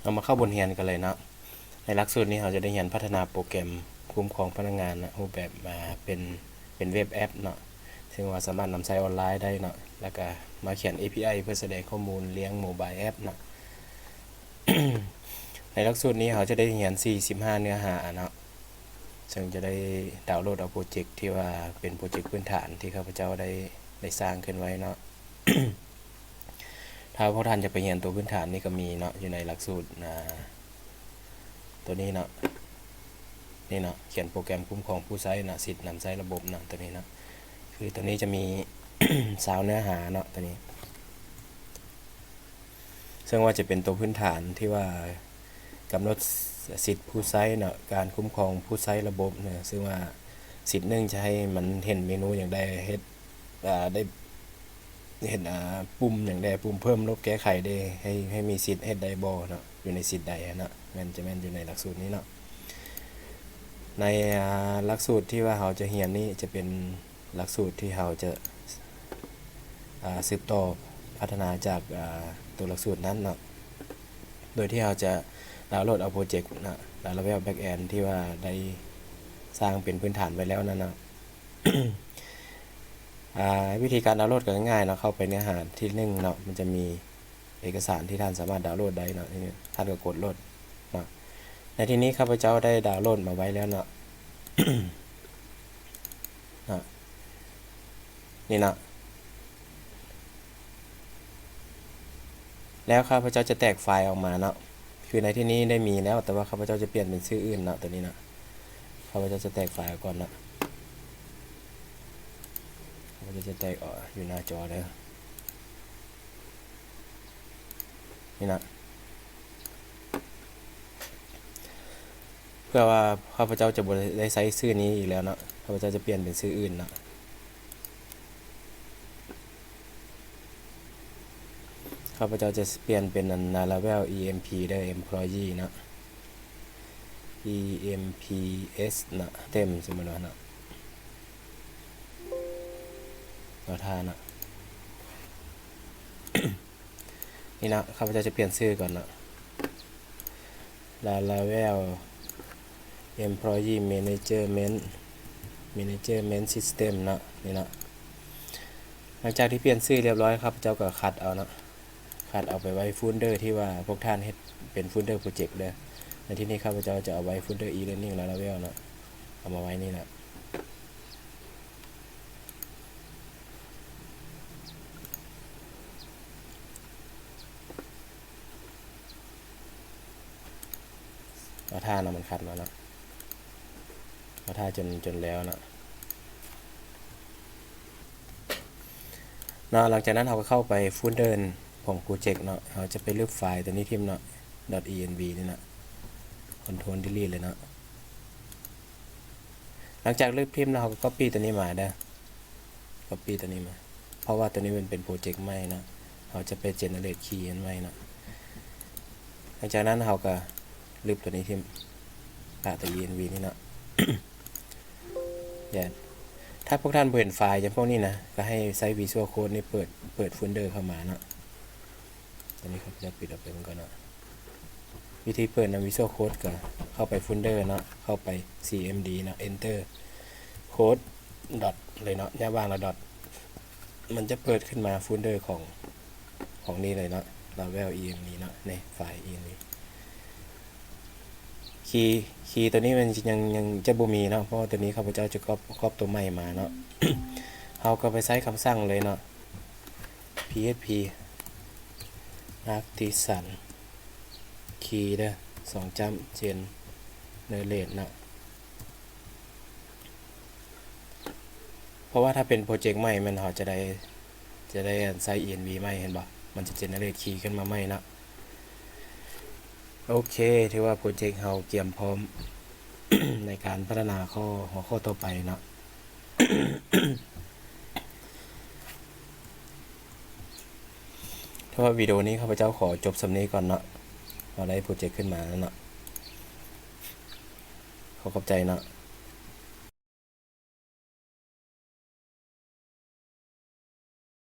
ເຮົາມາເຂົ້າບົດຮຽນກັນເລີຍເນາະ. ໃນຫຼັກສູດນີ້ເຮົາຈະໄດ້ຮຽນພັດທະນາໂປຣແກຣມຄຸ້ມຄອງພະນັກງານເນາະ ຮູບແບບ ອ່າ ເປັນ ເປັນເວັບແອັບເນາະ ເຊິ່ງວ່າສາມາດນຳໃຊ້ອອນລາຍໄດ້ເນາະ ແລ້ວກະມາຂຽນເອພີໄອເພື່ອສະແດງຂໍ້ມູນລ້ຽງໂມບາຍແອັບເນາະ. ໃນຫຼັກສູດນີ້ເຮົາຈະໄດ້ຮຽນສີ່ສິບຫ້າເນື້ອຫາເນາະ ເຊິ່ງຈະໄດ້ດາວໂຫຼດເອົາໂປຣເຈັກທີ່ວ່າເປັນໂປຣເຈັກພື້ນຖານທີ່ຂ້າພະເຈົ້າໄດ້ ໄດ້ສ້າງຂຶ້ນໄວ້ເນາະ. ຖ້າພວກທ່ານຢາກໄປຮຽນຕົວພື້ນຖານນີ້ກໍມີເນາະ ຢູ່ໃນຫຼັກສູດ ອ່າ ຕົວນີ້ເນາະ ນີ້ເນາະ ຂຽນໂປຣແກຣມຄຸ້ມຄອງຜູ້ໃຊ້ເນາະ ສິດນຳໃຊ້ລະບົບເນາະ ຕົວນີ້ເນາະ ຄືຕົວນີ້ຈະມີຊາວເນື້ອຫາເນາະ ຕົວນີ້ ເຊິ່ງວ່າຈະເປັນຕົວພື້ນຖານທີ່ວ່າກຳນົດສິດຜູ້ໃຊ້ເນາະ ການຄຸ້ມຄອງຜູ້ໃຊ້ລະບົບເນາະ ເຊິ່ງວ່າສິດໜຶ່ງຈະໃຫ້ມັນເຫັນເມນູຫຍັງໄດ້ ເຮັດ ອ່າ ໄດ້ເຮັດ ອ່າ ປຸ່ມຫຍັງແດ່ ປຸ່ມເພີ່ມ ລົບ ແກ້ໄຂເດ້ ໃຫ້ ໃຫ້ມີສິດເຮັດໄດ້ບໍ່ເນາະ ຢູ່ໃນສິດໃດຫັ້ນເນາະ ແມ່ນ ຈະແມ່ນຢູ່ໃນຫຼັກສູດນີ້ເນາະ. ໃນ ອ່າ ຫຼັກສູດທີ່ວ່າເຮົາຈະຮຽນນີ້ ຈະເປັນຫຼັກສູດທີ່ເຮົາຈະ ອ່າ ສືບຕໍ່ພັດທະນາຈາກ ອ່າ ຕົວຫຼັກສູດນັ້ນເນາະ ໂດຍທີ່ເຮົາຈະດາວໂຫຼດເອົາໂປຣເຈັກເນາະ Laravel Backend ທີ່ວ່າໄດ້ສ້າງເປັນພື້ນຖານໄວ້ແລ້ວນັ້ນເນາະ. ອ່າ ວິທີການດາວໂຫຼດກໍງ່າຍໆເນາະ ເຂົ້າໄປເນື້ອຫາທີໜຶ່ງເນາະ ມັນຈະມີເອກະສານທີ່ທ່ານສາມາດດາວໂຫຼດໄດ້ເນາະ ທ່ານກໍກົດໂຫຼດເນາະ. ໃນທີ່ນີ້ຂ້າພະເຈົ້າໄດ້ດາວໂຫຼດມາໄວ້ແລ້ວເນາະ ເນາະ ນີ້ເນາະ ແລ້ວຂ້າພະເຈົ້າຈະແຕກໄຟລ໌ອອກມາເນາະ ຄືໃນທີ່ນີ້ໄດ້ມີແລ້ວ ແຕ່ວ່າຂ້າພະເຈົ້າຈະປ່ຽນເປັນຊື່ອື່ນເນາະ ຕົວນີ້ເນາະ ຂ້າພະເຈົ້າຈະແຕກໄຟລ໌ອອກກ່ອນເນາະ ຂ້າພະເຈົ້າຈະແຕກອອກຢູ່ໜ້າຈໍເດີ ນີ້ນະ ເພື່ອວ່າຂ້າພະເຈົ້າຈະບໍ່ໄດ້ໃຊ້ຊື່ນີ້ອີກແລ້ວເນາະ ຂ້າພະເຈົ້າຈະປ່ຽນເປັນຊື່ອື່ນເນາະ ຂ້າພະເຈົ້າຈະປ່ຽນເປັນອັນ Laravel ອີເອັມພີ ເດີ Employee ເນາະ ອີເອັມພີເອັສ ເນາະ ເຕັມ ສົມມຸດວ່າເນາະ ເອົາທ່າເນາະ ນີ້ເນາະ ຂ້າພະເຈົ້າຈະປ່ຽນຊື່ກ່ອນເນາະ Laravel Employee Management Management System ເນາະ ນີ້ເນາະ. ຫຼັງຈາກທີ່ປ່ຽນຊື່ລຽບຮ້ອຍ ຂ້າພະເຈົ້າກໍຄັດເອົາເນາະ ຄັດເອົາໄປໄວ້ໂຟນເດີທີ່ວ່າພວກທ່ານເຮັດເປັນໂຟນເດີໂປຣເຈັກເດີ. ໃນທີ່ນີ້ຂ້າພະເຈົ້າຈະເອົາໄວ້ໂຟນເດີ e-learning Laravel ເນາະ ເອົາມາໄວ້ນີ້ເນາະ. ເອົາທ່າເນາະ ມັນຄັດມາເນາະ ເອົາທ່າຈົນ ຈົນແລ້ວເນາະ ເນາະ. ຫຼັງຈາກນັ້ນເຮົາກໍເຂົ້າໄປໂຟນເດີຂອງໂປຣເຈັກເນາະ ເຮົາຈະໄປລຶບໄຟລ໌ຕົວນີ້ຖິ້ມເນາະ .env ນີ້ເນາະ Ctrl Delete ເລີຍເນາະ. ຫຼັງຈາກລຶບຖິ້ມແລ້ວ ເຮົາກໍ copy ຕົວນີ້ມາເດີ copy ຕົວນີ້ມາ ເພາະວ່າຕົວນີ້ມັນເປັນໂປຣເຈັກໃໝ່ເນາະ ເຮົາຈະໄປ generate key ອັນໃໝ່ເນາະ. ຫຼັງຈາກນັ້ນເຮົາກໍລຶບຕົວນີ້ຖິ້ມ ປະຕົວ env ນີ້ເນາະ. ຢ່າ ຖ້າພວກທ່ານບໍ່ເຫັນໄຟລ໌ຢ່າງພວກນີ້ນະ ກໍໃຫ້ໃຊ້ Visual Code ນີ້ເປີດ ເປີດໂຟນເດີເຂົ້າມາເນາະ. ຕອນນີ້ຂ້າພະເຈົ້າປິດອອກໄປເບິ່ງກ່ອນເນາະ. ວິທີເປີດນຳ Visual Code ກໍເຂົ້າໄປໂຟນເດີເນາະ ເຂົ້າໄປ cmd ເນາະ enter code dot ເລີຍເນາະ ແນວວາງລະ dot ມັນຈະເປີດຂຶ້ນມາໂຟນເດີຂອງ ຂອງນີ້ເລີຍເນາະ Laravel env ເນາະ ນີ້ ໄຟລ໌ env ຄີ ຄີຕົວນີ້ມັນຍັງ ຍັງຈະບໍ່ມີເນາະ ເພາະວ່າຕົວນີ້ຂ້າພະເຈົ້າຈະກອບ ກອບຕົວໃໝ່ມາເນາະ. ເຮົາກໍໄປໃຊ້ຄຳສັ່ງເລີຍເນາະ php artisan key ເດີ ສອງຈ້ຳ generate ເນາະ. ເພາະວ່າຖ້າເປັນໂປຣເຈັກໃໝ່ແມ່ນເຮົາຈະໄດ້ ຈະໄດ້ໃຊ້ env ໃໝ່ ເຫັນບໍ່ ມັນຈະ generate key ຂຶ້ນມາໃໝ່ເນາະ. ໂອເຄ ຖືວ່າໂປຣເຈັກເຮົາກຽມພ້ອມໃນການພັດທະນາຂໍ້ ຫົວຂໍ້ຕໍ່ໄປເນາະ. ເພາະວ່າວິດີໂອນີ້ຂ້າພະເຈົ້າຂໍຈົບສ່ຳນີ້ກ່ອນເນາະ ເຮົາໄດ້ໂປຣເຈັກຂຶ້ນມາແລ້ວເນາະ. ຂໍຂອບໃຈເນາະ